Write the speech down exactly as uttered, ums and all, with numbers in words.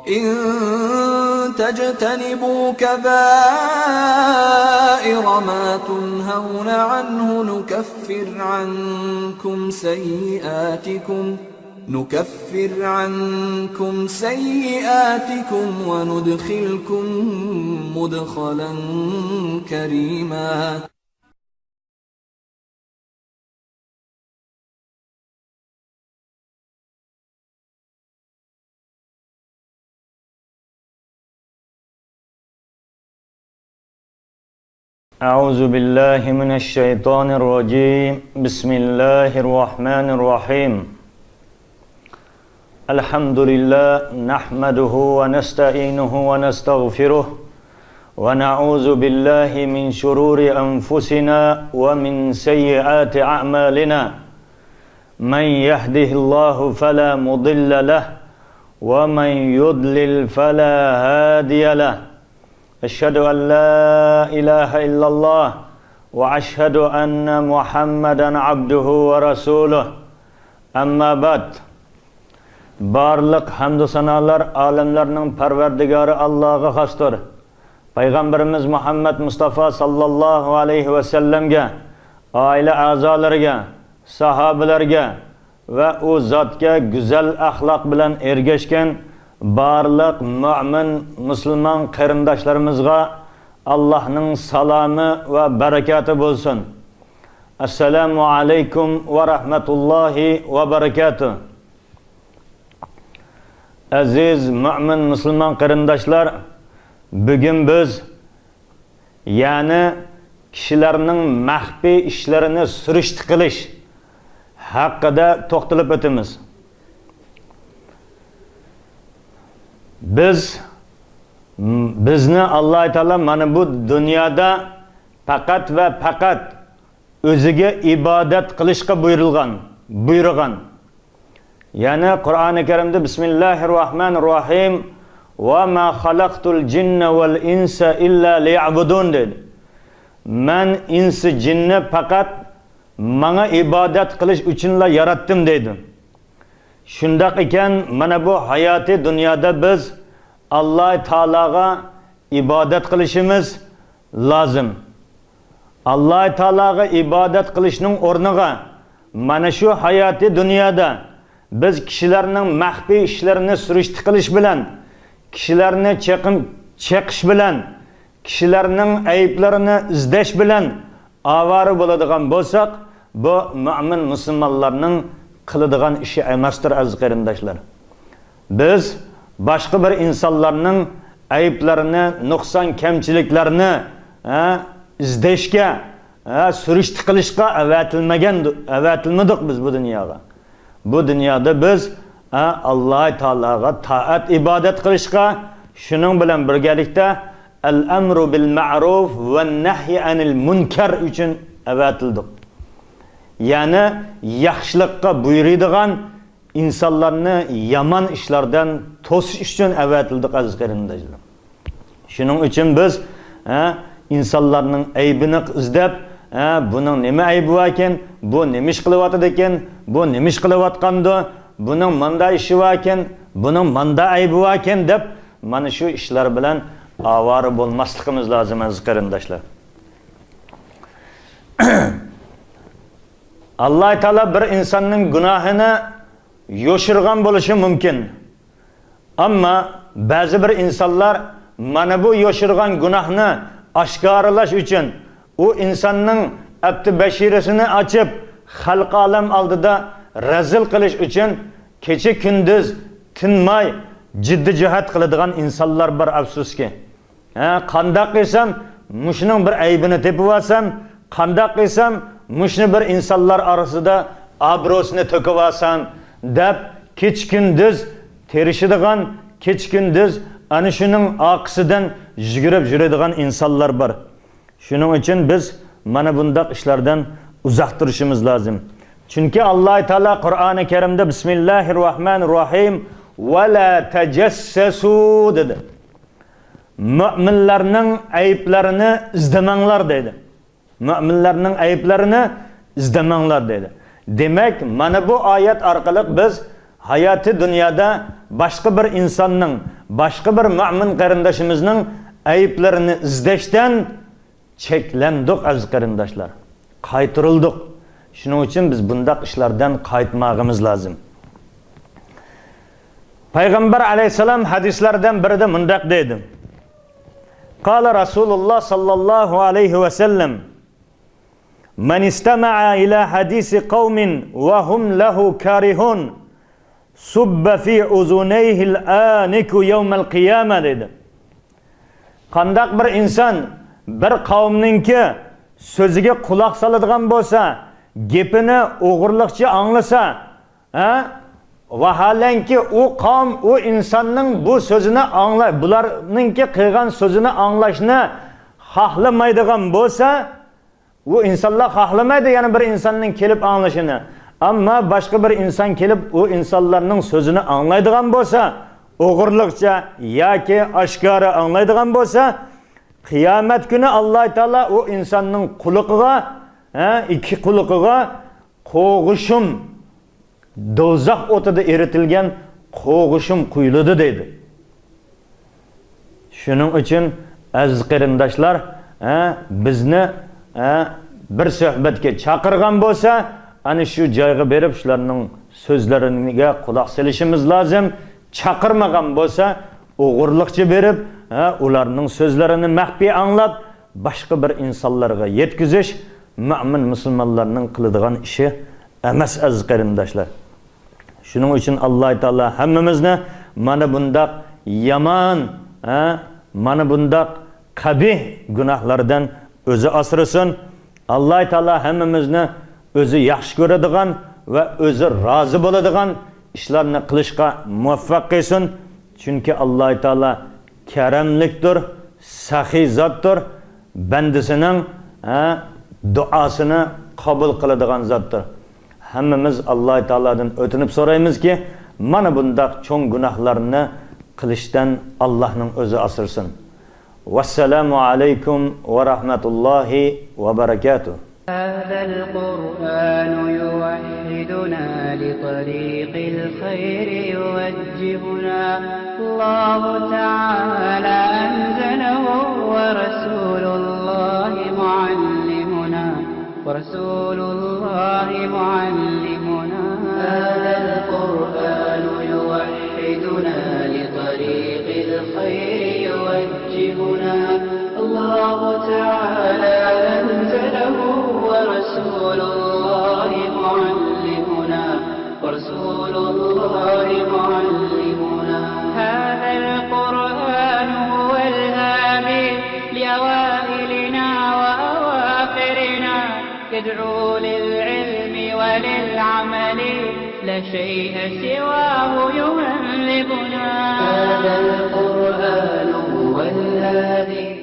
إن تجتنبوا كبائر ما تنهون عنه نكفر عنكم سيئاتكم، نكفر عنكم سيئاتكم وندخلكم مدخلا كريما. أعوذ بالله من الشيطان الرجيم. بسم الله الرحمن الرحيم. الحمد لله، نحمده ونستعينه ونستغفره، ونعوذ بالله من شرور أنفسنا ومن سيئات أعمالنا. من يهده الله فلا مضل له، ومن يضلل فلا هادي له. أشهد أن لا إله إلا الله، وأشهد أن محمدا عبده ورسوله. أما بعد. بارلىق ھەمدۇ سانالار ئالەملەرنىڭ پەرۋەردىگارى ئاللاغا خاستۇر. پەيغەمبىرىمىز مۇھەممەد مۇستافا ساللاللاھۇ ئەلەيھى ۋەسەللەمگە، ئائىلە ئەزالىرىگە، ساھابىلەرگە ۋە ئۇ زاتكە گۈزەل ئەخلاق بىلەن ئەگەشكەن بارلىق مۆمىن مۇسۇلمان قېرىنداشلىرىمىزغا ئاللاھنىڭ سالامى ۋە بەرىكاتى بولسۇن. ئەسسالامۇ ئەلەيكۇم ۋە رەھمەتۇللاھى ۋە بەرىكاتۇھ. ئەزىز مۆمىن مۇسۇلمان قېرىنداشلار، بۈگۈن بىز، يەنى كىشىلەرنىڭ مەخپىي ئىشلىرىنى سۈرۈشتە قىلىش ھەققىدە توختىلىپ ئۆتىمىز. بىز، بىزنى ئاللاھ تائالا مانا بۇ دۇنيادا پەقەت ۋە پەقەت ئۆزىگە ئىبادەت قىلىشقا بۇيرۇلغان، بۇيرۇغان. يەنى قۇرئانى كەرىمدە بىسمىللاھىر راھمانىر راھىم، «ۋە ما خەلەقتۇل جىننە ۋەل ئىنسە ئىللا لىيەبۇدۇن» دەيدۇ. مەن ئىنسى جىننى پەقەت ماڭا ئىبادەت قىلىش ئۈچۈنلا ياراتتىم دەيدۇ. شۇنداق ئىكەن، مانا بۇ ھاياتىي دۇنيادا بىز ئاللاھ تائالاغا ئىبادەت قىلىشىمىز لازىم. ئاللاھ تائالاغا ئىبادەت قىلىشنىڭ ئورنىغا مانا شۇ ھاياتىي دۇنيادا بىز كىشىلەرنىڭ مەخپىي ئىشلىرىنى سۈرۈشتە قىلىش بىلەن، كىشىلەرنى چېقىم-، چېقىش بىلەن، كىشىلەرنىڭ ئەيىبلىرىنى ئىزدەش بىلەن ئاۋارە بولىدىغان بولساق، بۇ مۆمىن مۇسۇلمانلارنىڭ قىلىدىغان ئىشى ئەمەستۇر، ئەزىز قېرىنداشلار. بىز باشقا بىر ئىنسانلارنىڭ ئەيىبلىرىنى، نۇقسان كەمچىلىكلىرىنى، ھە، ئىزدەشكە، ھە، سۈرۈشتە قىلىشقا ئەۋەتىلمىگەن، ئەۋەتىلمىدۇق بىز بۇ دۇنياغا. بۇ دۇنيادا بىز، ھە، ئاللاھ تائالاغا تائەت ئىبادەت قىلىشقا، شۇنىڭ بىلەن بىرگەلىكتە، ئەل ئەمرۇ بىل مەئرۇف ۋە نەھيى ئەنىل مۇنكەر ئۈچۈن ئەۋەتىلدۇق. يەنى ياخشىلىققا بۇيرۇيدىغان، ئىنسانلارنى يامان ئىشلاردىن توسۇش ئۈچۈن ئەۋەتىلدۇق، ئەزىز قېرىنداشلار. شۇنىڭ ئۈچۈن بىز، ھە، ئىنسانلارنىڭ ئەيىبىنى ئىزدەپ، ھە، بۇنىڭ نېمە ئەيىبى باركەن، بۇ نېمە ئىش قىلىۋاتىدىكەن، بۇ نېمە ئىش قىلىۋاتقاندۇ، بۇنىڭ ماندا ئىشى باركەن، بۇنىڭ ماندا ئەيىبى باركەن دەپ، مانا شۇ ئىشلار بىلەن ئاۋارە بولماسلىقىمىز لازىم، ئەزىز قېرىنداشلار. ئاللاھ تائالا بىر ئىنساننىڭ گۇناھىنى يوشۇرغان بولۇشى مۇمكىن. ئەمما بەزى بىر ئىنسانلار مانا بۇ يوشۇرغان گۇناھنى ئاشكارىلاش ئۈچۈن، ئۇ ئىنساننىڭ ئەپتى بەشىرىسىنى ئاچىپ، خەلقى ئالەم ئالدىدا رەزىل قىلىش ئۈچۈن كېچە-كۈندۈز تىنماي جىددىي جىھاد قىلىدىغان ئىنسانلار بار، ئەپسۇسكى. ھە، قانداق قىلسام مۇشۇنىڭ بىر ئەيىبىنى تېپىۋالسام، قانداق قىلسام مۇشۇنى بىر ئىنسانلار ئارىسىدا ئابروسىنى تۆكۈۋالسام دەپ، كېچە-كۈندۈز تىرىشىدىغان، كېچە-كۈندۈز ئەنە شۇنىڭ ئارقىسىدىن يۈگۈرۈپ يۈرىدىغان ئىنسانلار بار. شۇنىڭ ئۈچۈن بىز مانا بۇنداق ئىشلاردىن ئۇزاق تۇرۇشىمىز لازىم. چۈنكى ئاللاھ تائالا قۇرئانى كەرىمدە بىسمىللاھىر راھمانىر راھىم، «ۋە لا تەجەسسەسۇ» دېدى. مۆمىنلەرنىڭ ئەيىبلىرىنى ئىزدىمەڭلار دەيدۇ. مۆمىنلەرنىڭ ئەيىبلىرىنى ئىزدىمەڭلار دەيدۇ. دېمەك، مانا بۇ ئايەت ئارقىلىق بىز ھاياتى دۇنيادا باشقا بىر ئىنساننىڭ، باشقا بىر مۆمىن قېرىندىشىمىزنىڭ ئەيىبلىرىنى ئىزدەشتىن چەكلەندۇق، ئەزىز قېرىنداشلار. قايتۇرۇلدۇق. شۇنىڭ ئۈچۈن بىز بۇنداق ئىشلاردىن قايتماغىمىز لازىم. پەيغەمبەر ئەلەيھىسسالام ھەدىسلەردىن بىرىدە مۇنداق دەيدۇ. قال رسول الله صلى الله عليه وسلم، من استمع إلى حديث قوم وهم له كارهون صب في أذنيه الآنك يوم القيامة دېدى. قانداق بىر ئىنسان بىر قەۋمنىڭكى سۆزىگە قۇلاق سالىدىغان بولسا، گېپىنى ئوغرىلىقچە ئاڭلىسا، ھە؟ ۋاھالەنكى ئۇ قەۋم ئۇ ئىنساننىڭ بۇ سۆزىنى ئاڭلاي، بۇلارنىڭكى قىلغان سۆزىنى ئاڭلاشنى خاھلىمايدىغان بولسا، ئۇ ئىنسانلار خاھلىمايدۇ يەنە بىر ئىنساننىڭ كېلىپ ئاڭلىشىنى. ئەمما باشقا بىر ئىنسان كېلىپ ئۇ ئىنسانلارنىڭ سۆزىنى ئاڭلايدىغان بولسا، ئوغرىلىقچە ياكى ئاشكارا ئاڭلايدىغان بولسا، قىيامەت كۈنى ئاللاھ تائالا ئۇ ئىنساننىڭ قۇلىقىغا، ھە، ئىككى قۇلىقىغا قوغۇشۇم، دوزاخ ئوتىدا ئېرىتىلگەن قوغۇشۇم قۇيۇلىدۇ دەيدۇ. شۇنىڭ ئۈچۈن ئەزىز قېرىنداشلار، ھە، بىزنى، ھە، بىر سۆھبەتكە چاقىرغان بولسا، ئەنە شۇ جايغا بېرىپ شۇلارنىڭ سۆزلىرىگە قۇلاق سېلىشىمىز لازىم. چاقىرمىغان بولسا، ئوغرىلىقچە بېرىپ، ھە، ئۇلارنىڭ سۆزلىرىنى مەخپىي ئاڭلاپ، باشقا بىر ئىنسانلارغا يەتكۈزۈش مۆمىن مۇسۇلمانلارنىڭ قىلىدىغان ئىشى ئەمەس، ئەزىز قېرىنداشلار. شۇنىڭ ئۈچۈن ئاللاھ تائالا ھەممىمىزنى مانا بۇنداق يامان، ھە، مانا بۇنداق قەبىھ گۇناھلاردىن ئۆزى ئاسرىسۇن. ئاللاھ تائالا ھەممىمىزنى ئۆزى ياخشى كۆرىدىغان ۋە ئۆزى رازى بولىدىغان ئىشلارنى قىلىشقا مۇۋەپپەق قىلسۇن. چۈنكى ئاللاھ تائالا كەرەملىكتۇر، سەخىي زاتتۇر، بەندىسىنىڭ، ھە، دۇئاسىنى قوبۇل قىلىدىغان زاتتۇر. ھەممىمىز ئاللاھ تائالادىن ئۆتۈنۈپ سورايمىزكى، مانا بۇنداق چوڭ گۇناھلارنى قىلىشتىن ئاللاھنىڭ ئۆزى ئاسرىسۇن. والسلام عليكم ورحمة الله وبركاته. هذا القرآن يوحدنا لطريق الخير يوجهنا. الله تعالى أنزله ورسول الله معلمنا. ورسول الله معلمنا. هذا القرآن يوحدنا لطريق الخير يوجهنا. الله تعالى أنزله ورسول الله معلمنا. ورسول الله معلمنا. هذا القرآن هو الهادي لأوائلنا وأواخرنا. يدعو للعلم وللعمل، لا شيء سواه يهذبنا. هذا القرآن هو الهادي.